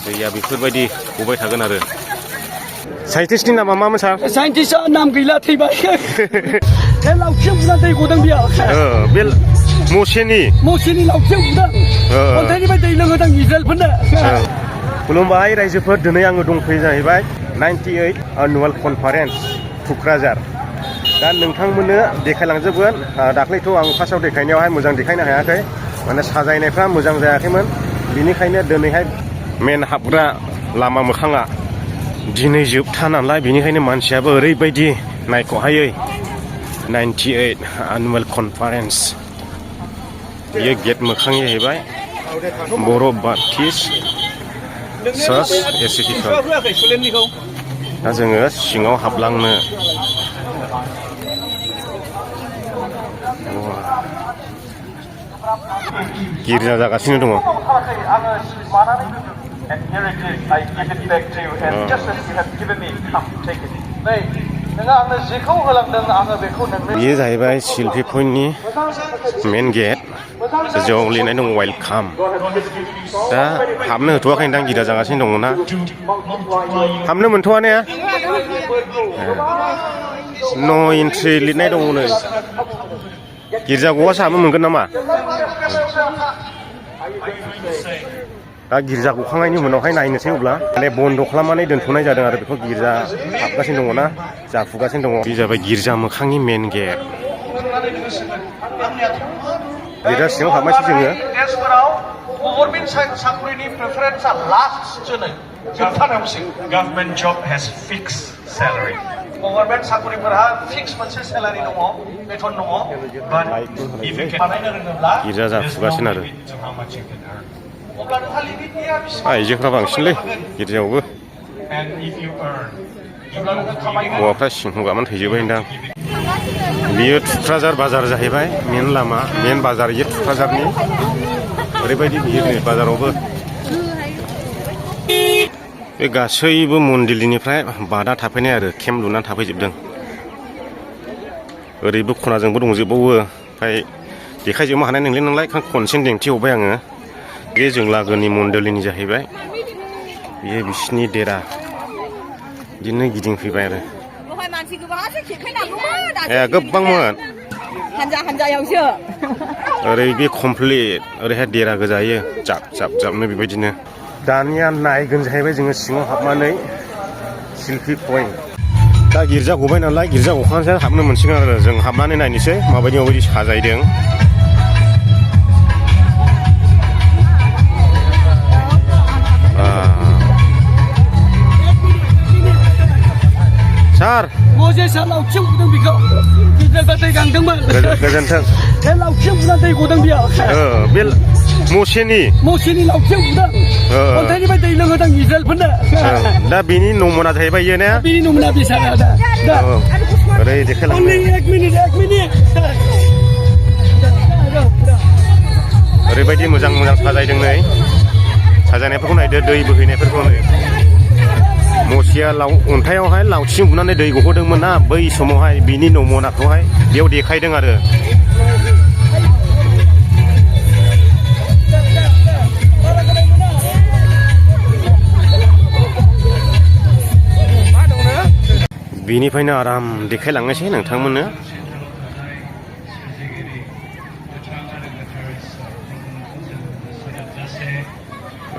दैया बेफोरबायदि गबाय थागोन आरो साइन्टिस्टनि नामा मामोन सार साइन्टिस्टआ नाम गैला थैबाय बे लावथिजों बुनानै दै गदों बेयाव बे मसेनि लावथिजों बुदों अन्थाइनिफ्राय दै लोंहोदों इजराइलफोरनो खुलुमबाय रायजोफोर दिनै आङो दंफैयो जाहैबाय 98 एनुवेल कनफारेन्स तुक्राझार दा नोंथांमोननो देखायलांजोबगोन दाख्लैथ' आं फार्स्टआव देखायनायावहाय मोजां देखायनो हायाखै माने साजायनायफ्रा मोजां जायाखैमोन बिनिखायनो दिनैहाय मेन हाबग्रा लामा मोखाङा दिनै जोबथा नालाय बिनिखायनो मानसियाबो ओरैबायदि नायख'हायै 98 एनुवेल कनफारेन्स बेयो गेट मोखांनि जाहैबाय बर' बाप्टिस्ट चार्च एसोसिएसन दा जोङो सिङाव हाबलांनो गिर्जा जागासिनो दङ बेयो जाहैबाय शिल्पी पइन्टनि मेन गेट गोजौआव लिरनाय दं वेलकाम दा हाबनो होथ'वाखै नोंथां गिर्जा जागासिनो दङ ना हाबनो मोनथ'वा ने न' एन्ट्रि लिरनाय दङ नै गिर्जा ग'वासो हाबनो मोनगोन नामा दा गिर्जा गखांनायनि उनावहाय नायनोसै अब्ला माने बन्द' खालामनानै दोनथ'नाय जादों आरो बेखौ गिर्जा हाबगासिनो दङ ना जाफुगासिनो दङ बे जाबाय गिर्जा मोखांनि मेन गेट गिर्जा सिङाव हाबनायसै जोङो गभर्नमेन्ट साख्रिनि प्रेफारेन्सआ लास्ट जोनै जोबथारनायावसो गभर्नमेन्ट जब हेज फिक्स सेलारि गभर्नमेन्ट साख्रिफोरहा फिक्स मोनसे सेलारि दङ बेथन दङ बाट इफ इउ केन बानायनो रोङोब्ला गिर्जा जाफुगासिनो आरो आइजोफ्रा बांसिनलै गिर्जायावबो हौवाफ्रा सिंह गामोन थैजोबबाय नोंथां बियो तुक्राझार बाजार जाहैबाय मेन लामा मेन बाजार इयो तुक्राझारनि ओरैबायदि बियो नै बाजारावबो बे गासैबो मन्दिरनिफ्राय बादा थाफैनाय आरो केम्प लुनानै थाफैजोबदों ओरैबो खनाजोंबो दंजोबावो ओमफ्राय देखायजोबनो हानाय नंले नालाय खनसेनो दिन्थिहरबाय आङो बे जों लागोनि मन्डलिनि जाहैबाय बेयो बिसिनि देरा बिदिनो गिदिंफैबाय आरो गोबांमोन ओरै बे कमप्लिट ओरैहाय देरा गोजायो जाब जाब जाबनो बेबायदिनो दानिया नायगोन जाहैबाय जोङो सिङाव हाबनानै शिल्पी पइन्ट दा गिर्जा गबाय नालाय गिर्जा गखांनासो हाबनो मोनसिगोन आरो जों हाबनानै नायनोसै माबायदि साजायदों सार मजेसा लावथिजों बुदों बेखौ गिर्जा दै गांदोंमोन गोजोन्थों बे लावथिजों बुनानै दै गदों बेयाव बे मसेनि लावथिजों बुदों अन्थाइनिफ्राय दै लोंहोदों इजराइलफोरनो दा बेनि नमुना जाहैबाय इयो ने बेनि नमुना बेसादा दा ओरै देखायलांनो एक मिनिट ओरैबायदि मोजां साजायदों नै साजायनायफोरखौ नायदो दै बोहैनायफोरखौ नै मसिया अन्थाइयावहाय लावथिजों बुनानै दै गहोदोंमोन ना बै समावहाय बिनि नमुनाखौहाय बेयाव देखायदों आरो बिनिफ्रायनो आराम देखायलांनोसै नोंथांमोननो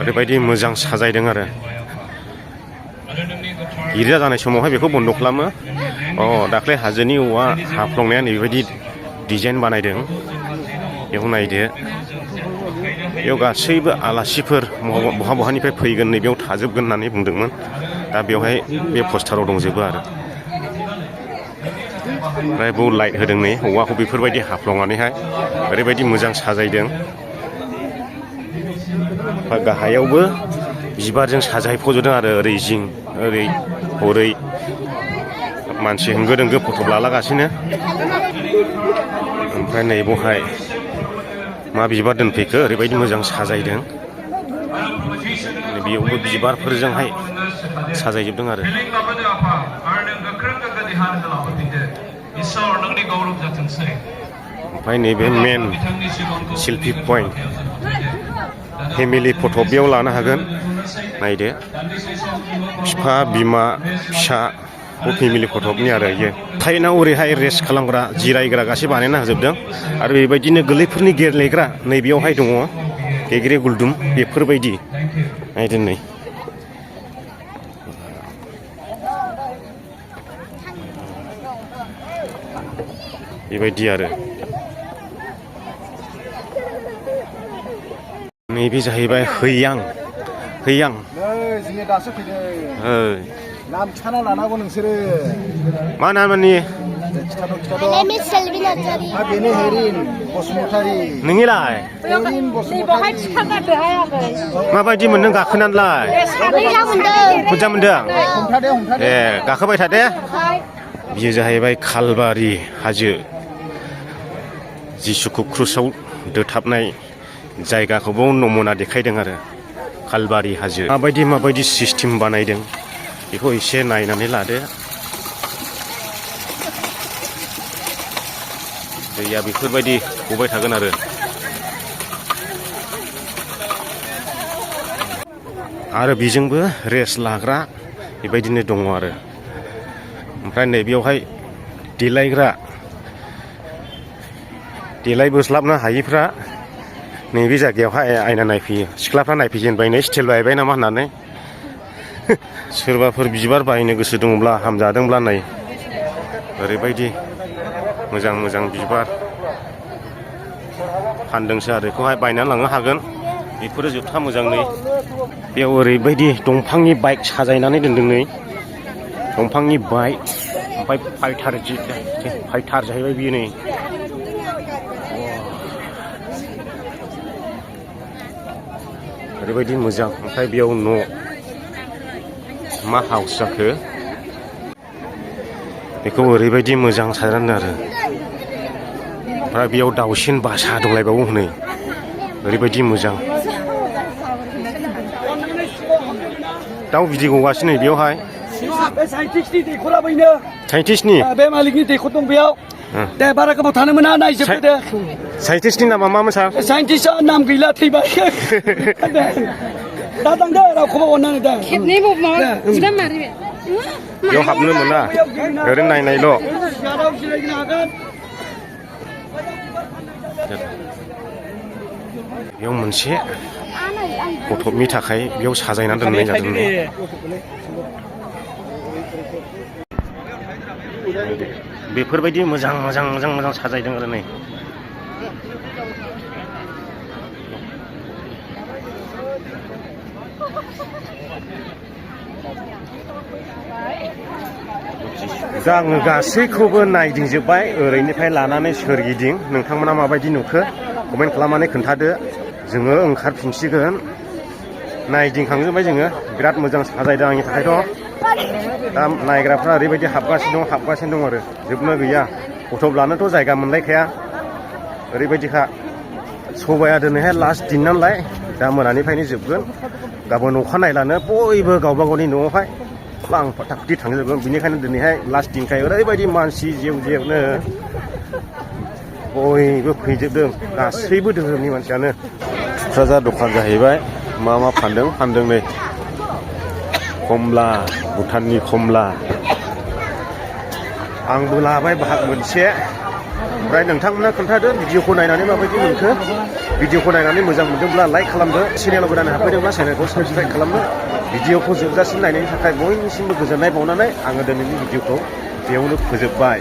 ओरैबायदि मोजां साजायदों आरो गिर्जा जानाय समावहाय बेखौ बन्द' खालामो दाख्लै हाजोनि औवा हाफ्लंनाया नैबेबायदि डिजाइन बानायदों बेखौ नायदो बेयाव गासैबो आलासिफोर बहानिफ्राय फैगोन नैबेयाव थाजोबगोन होननानै बुंदोंमोन दा बेवहाय बे पस्टाराव दंजोबो आरो ओमफ्राय बेयाव लाइट होदों नै औवाखौ बेफोरबायदि हाफ्लंनानैहाय ओरैबायदि मोजां साजायदों गाहायावबो बिबारजों साजायफज'दों आरो ओरै जिं ओरै हरै मानसि होंगो दोंगो फट' लालागासिनो ओमफ्राय नै बेवहाय मा बिबार दोनफैखो ओरैबायदि मोजां साजायदों बेयावबो बिबारफोरजोंहाय साजायजोबदों आरो ओमफ्राय नैबे मेन शिल्पी पइन्ट फेमिलि फट' बेयाव लानो हागोन नायदो बिफा बिमा फिसा फेमिलि फट'नि आरो इयो साइडआव ओरैहाय रेस्ट खालामग्रा जिरायग्रा गासै बानायना होजोबदों आरो बेबायदिनो गोरलैफोरनि गेलेग्रा नैबेयावहाय दङ गेग्रे गुलदुम बेफोरबायदि नायदो नै बेबायदि आरो नैबे जाहैबाय हैयां जोंनि दासो फैदों नाम खिथाना लानांगौ नोंसोरो मा नामनि बेनो हेरिन बसुमतारी नोंनिलाय माबायदि मोनदों गाखोनानैलाय मोजां मोनदों ए गाखोबाय थादे बियो जाहैबाय खालबारि हाजो जिसुखौ क्रुसाव दोथाबनाय जायगाखौबो नमुना देखायदों आरो खालबारि हाजो माबायदि सिस्टेम बानायदों बेखौ एसे नायनानै लादो दैया बेफोरबायदि गबाय थागोन आरो बेजोंबो रेस्ट लाग्रा बेबायदिनो दङ आरो ओमफ्राय नैबेयावहाय देलायबोस्लाबनो हायिफ्रा नैबे जायगायावहाय आयना नायफैयो सिख्लाफ्रा नायफैजेनबाय नै स्टाइल बायबाय नामा होननानै सोरबाफोर बिबार बायनो गोसो दङब्ला हामजादोंब्ला नै ओरैबायदि मोजां बिबार फानदोंसो आरो बेखौहाय बायनानै लांनो हागोन बेफोरो जोबथा मोजां नै बेयाव ओरैबायदि दंफांनि बाइक साजायनानै दोनदों नै दंफांनि बाइक ओमफ्राय फाइटार जाहैबाय बियो नै ओरैबायदि मोजां ओमफ्राय बेयाव न' मा हाउस जाखो बेखौ ओरैबायदि मोजां साजायनानै आरो ओमफ्राय बेयाव दाउसिन बासा दंलायबावो हनै ओरैबायदि मोजां दाउ बिदै गगासिनो बेयावहाय साइन्टिस्टनि दैखरा बैनो साइन्टिस्टनि बे मालिकनि दैखर दं बेयाव दे बारा गोबाव थानो मोना नायजोबदो साइन्टिस्टनि नामा मामोन सार साइन्टिस्टआ नाम गैला थैबाय दा थांदो रावखौबो अननानै दा खेबनैबो माबा जिबा मारि बेयाव हाबनो मोना ओरैनो नायनायल' बेयाव मोनसे गथ'नि थाखाय बेयाव साजायनानै दोननाय जादों बेफोरबायदि मोजां साजायदों आरो नै दा आङो गासैखौबो नायदिंजोब्बाय ओरैनिफ्राय लानानै सोरगिदिं नोंथांमोना माबायदि नुखो कमेन्ट खालामनानै खोन्थादो जोङो ओंखारफिनसिगोन नायदिंखांजोब्बाय जोङो बिराद मोजां साजायदों आंनि थाखायथ' दा नायग्राफ्रा ओरैबायदि हाबगासिनो दं आरो जोबनो गैया गथ'ब्लानोथ' जायगा मोनलायखाया ओरैबायदिखा सबाया दिनैहाय लास्ट दिन नालाय दा मोनानिफ्रायनो जोबगोन गाबोन अखानायलानो बयबो गावबा गावनि न'आवहाय आं फटाफटि थांजोबगोन बिनिखायनो दिनैहाय लास्ट दिनखाय ओरैबायदि मानसि जेवनो बयबो फैजोबदों गासैबो धोरोमनि मानसियानो थुक्राझार दखान जाहैबाय मा फानदों नै कमला भुटाननि कमला आंबो लाबाय बाहाग मोनसे ओमफ्राय नोंथांमोना खोन्थादो भिडिअखौ नायनानै माबायदि मोनखो भिडिअखौ नायनानै मोजां मोनदोंब्ला लाइक खालामदो चेनेलाव गोदान हाबफैदोंब्ला चेनेलखौ साबस्क्राइब खालामदो भिडिअखौ जोबजासिम नायनायनि थाखाय बयनिसिमबो गोजोननाय बावनानै आङो दिनैनि भिडिअखौ बेयावनो फोजोबबाय।